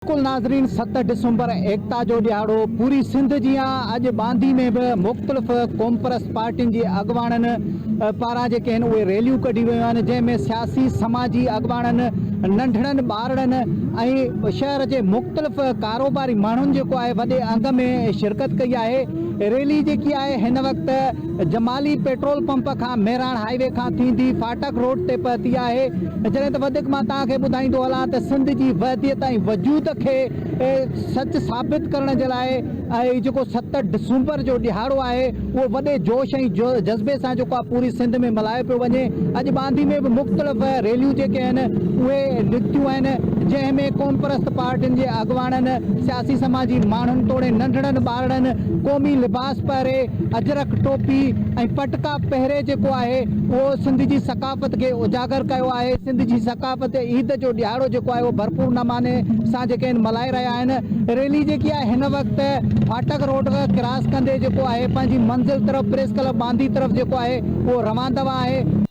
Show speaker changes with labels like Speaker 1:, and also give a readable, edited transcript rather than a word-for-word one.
Speaker 1: بلڪل ناظرين ست ڊسمبر ايڪتا جو ڏهاڙو پوري سنڌ جيان اڄ ٻانڌي ۾ به مختلف قومپرست پارٽين جي اڳواڻن پاران جيڪي آهن اهي ريليون ڪڍي ويون آهن جنهن ۾ سياسي سماجي اڳواڻن ننڍڙن ٻارڙن ۽ شهر جي مختلف ڪاروباري ماڻهن جيڪو آهي وڏي انگ ۾ شرڪت ڪئي آهي ريلي جيڪي آهي هن وقت جمالي پيٽرول پمپ کان مهراڻ هائي وي کان ٿيندي ڦاٽڪ روڊ تي پهتي آهي جڏهن ته وڌيڪ مان توهان کي ٻڌائيندو هلان ته سنڌ جي وحديت ۽ وجود کي سچ ثابت ڪرڻ جي لاء هي جيڪو ست ڊسمبر جو ڏهاڙو آهي اهو وڏي جوش ۽ جذبي سان جيڪو آهي پوري سنڌ ۾ ملهايو پيو وڃي. اڄ ٻانڌي ۾ به مختلف ريليون جيڪي آهن اهي نڪتيون آهن جنهن ۾ قومپرست پارٽين جي اڳواڻن، سياسي سماجي ماڻهن توڙي ننڍڙن ٻارڙن قومي لباس پهري اجرڪ ٽوپي ۽ پٽڪا پهري جيڪو آهي اهو سنڌ جي ثقافت کي اجاگر ڪيو آهي سنڌ جي ثقافت عيد جو ڏهاڙو جيڪو آهي اهو ڀرپور نماني سان جيڪي آهن ملهائي رهيا آهن ريلي جيڪي آهي هن وقت ڦاٽڪ روڊ ڪراس ڪندي جيڪو آهي پنهنجي منزل طرف پريس ڪلب ٻانڌي طرف جيڪو آهي اهو روان دوان آهي.